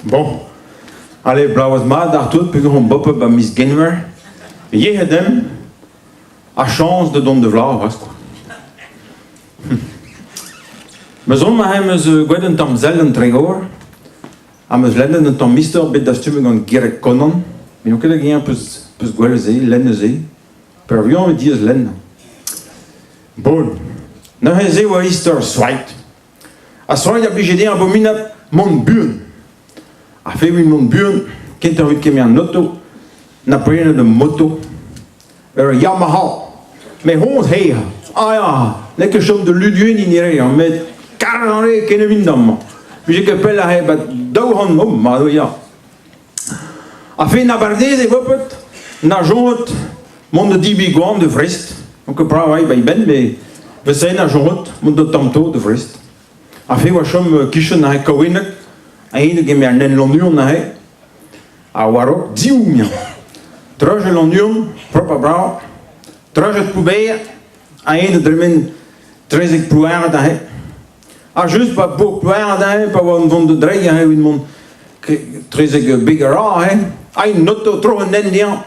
Bon, ale bloavezh mat d'ar tout peogwir omp bopet 'ba miz Genver. Yec'hed demp ha chañs da dont da vloaz c'hoazh kwa. Ma zon aze 'm eus gwelet un tamm sell an Tregor ha 'm eus lennet un tamm istor bet dastumet gant Gireg Konan. Met n'on ket hag-eñ peus peus gwelet se, lennet se. Peurvuiañ eo diaes lenn. Bon, neuze se oa istor Swipe. Ha Swipe a blije dezhañ abominapl mont buan. Ha evit mont buan, kentoc'h evit kemer an oto, na prenet ur moto. Ur Yamaha. Met honnezh hir. Ah ya, n'eo ket chom da luduenniñ ne reer, met karet an re ken evit amañ. Vije ket pell aze 'ba 200 oh, mat eo ya. A-fet abardaez e vopet na soñjet mont da debriñ goan da Vrest. N'on ket brav aet ba e benn, met 'vese na soñjet mont da tamm-to da Vrest. A-fet oa chom kichen aze Kaouenneg, ha eñ da gemer an hent Lannuon aze, ha war-raok div miañ. Treujet Lannuon, propr ha brav, treujet Ploubêr, ha eñ da dremen 13 Plouared aze. Ha just pa bourk Plouared aze, pa oan vont da dreiñ aze evit mont 'trezek Beg ar Ra aze, ha un oto tro an hent dezhañ,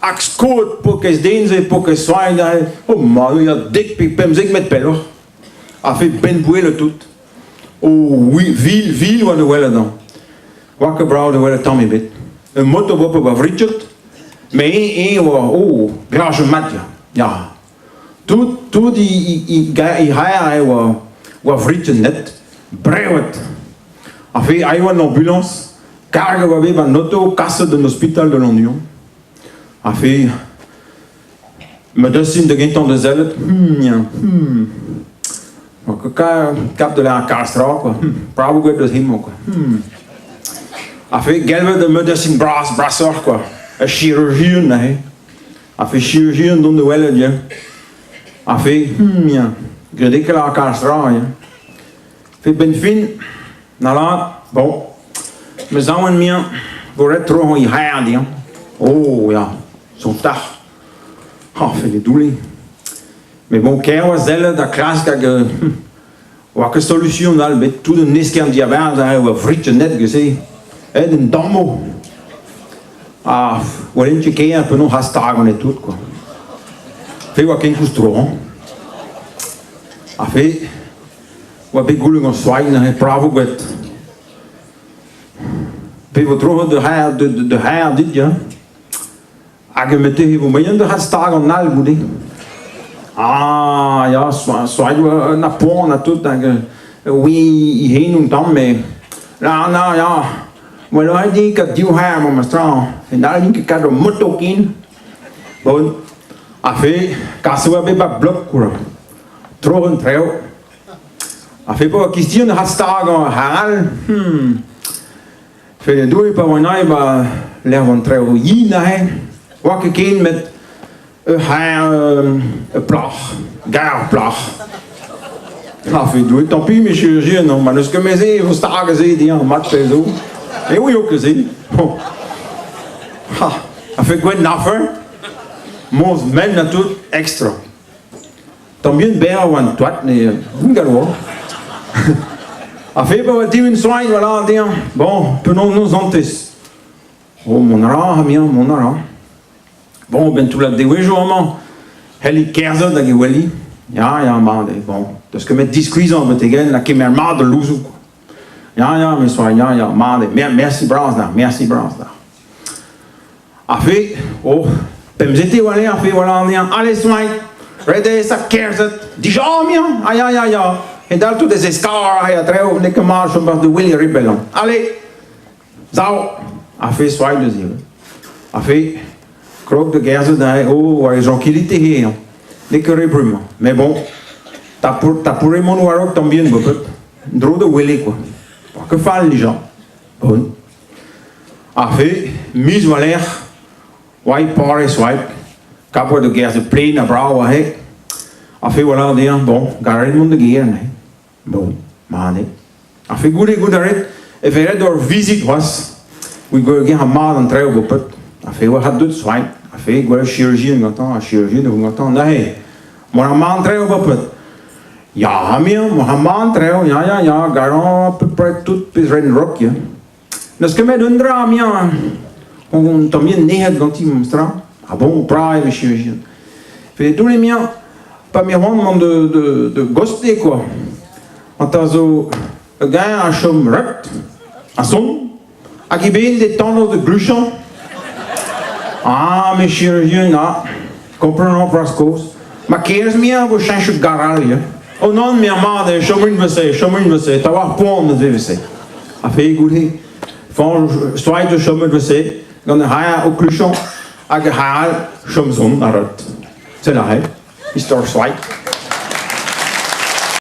hag skoet paourkaezh den-se, paourkaezh soagn aze, oh ma, ya dek pe 15 metr pelloc'h. A-fet pennbouellañ tout. O vil, vil oa da welet hañ. Oa ket brav da welet tamm ebet. Un moto oa pa Richard, met eñ eñ oa oh glaje mat ya. Ya. Tout tout i c'haer e oa oa Richard net, brevet. A-fet aet oa an ambulañs, karg a oa bet an oto kaset d'an ospital da Lannuon. A-fet Ma deus da gentañ da sellet, ya, Kap da vezañ kalz tra quoi, brav eo deus hemañ quoi. A fait gelvet ma deus bras brasoc'h quoi, ur chirurgien neuze. A fait chirurgien dont da welet ya. A fait, ya, graet eo ket kalz tra ya. Fait benn fin, na lâret, bon, ma zaouarn miañ vo ret troc'hañ he c'haer dezhañ. Oh ya, soñj tac'h. Ha, felle doulle. Met bon, kaer oa sellet ha klask hag oa ket solution all bet tout an eskern diabarzh aze oa fritet net gant-se. Aet en dammoù. Ha welent ket kaer penaos hastañ gant tout quoi. Fe oa kenkoulz tro hañ. Ha fe oa bet goulenn gant soagn neuze bravo gwet. Pe vo troc'het da c'haer dit ya. Hag mete e vo moaien da stag an all goude. Ah ya, soaet oa na poan ha tout hag oui hen un tamm met na na ya well aet din kat div c'her memes tra en all din ket kat ur moto ken. Bon, ha fe kaset oa bet ba blok quoi. Tro an trev. Ha fe pa oa kistion da stagañ ar c'har all, Felle Doue pa oan aet 'ba lec'h an traoù yin aze, 'oa ket ken met ur c'haer ur plac'h, gar plac'h. Ha fe Doue, tant pis, mes chirurgien, non, ma n'eus ket met se e vo stag aze dezhañ, mat pezh zo. E ouio ket se. Ha, a fait gwenn afer, moz menn ha tout, extra. Tamm bihan berr a oa an toad, ne ingal oa. Ha fe pa oa diwin soagn voilà dezhañ. Bon, penaos noz hantez. Oh, mont a ra, amiañ, mont a ra. Bon, ben toullad degouezhioù amañ. C'helli kerzhet hag e weli. Ya, ya, mat eo. Bon, deus ket met diskuizhañ betek-henn ha kemer mat al louzoù. Ya, ya, me soagn, ya, ya, mat eo. Merci bras da, merci bras da. Ar fe, oh, pemzete oa ar fe oa anezhañ. Allez, soaign, ret eo sa kerzhet. Dija, miañ, ah ya, ya, ya. E-dal tout ez eskar aze a-dreñv, n'eo ket mat chom barzh da wele ribellañ. Allez, sav. Ar fe, soaign neuze. Ar fe, krog da gerzhet aze, oh, war e tranquillité eo. N'eo ket re bremañ. Mais bon, tapour emaon war-raok tamm bihan, bepred. Dro da wele, quoi. Pas ket fall dija. Bon. Aze, miz war-lerc'h, oa Paris oa kap oa da gerzhet plaen ha brav aze. Aze oa lâret dezhañ, bon, garet mont da gêr neuze. Bon, mat eo. Aze goude goût a rit e vez ret ur vizit c'hoazh evit gwelet mat an traoù bepred. Aze oa ret deut soagn. Aze gwelet chirurgien gantañ ha chirurgien a vo gantañ neuze. Mont a mat an traoù bepred. Ya, me, mont a mat an traoù, ya, ya, ya, garañ à peu près tout pezh ren rock, ya. N'eus ket met un dra, miañ. On tamm yen nec'het ganti memestra. Ah bon, pra eo chirurgien. Fe doule miañ, pa me c'hoant mont de, de, de goste quoi. An zo gain a chom reut, a son, hag e ben de tanno de gluchañ. Ah, me chirurgien, ah, kompren pras kozh. Ma kerz miañ vo cheñchet garal, ya. Oh non, me mat eo, chom un vese, chom un vese, ta war poan neuze vese. Ha fe goude, Fañch soaet zo chomet vese, gant ar c'haer o kluchañ hag ar c'haer all chom sonn a reut. Sell aze, istor soaet.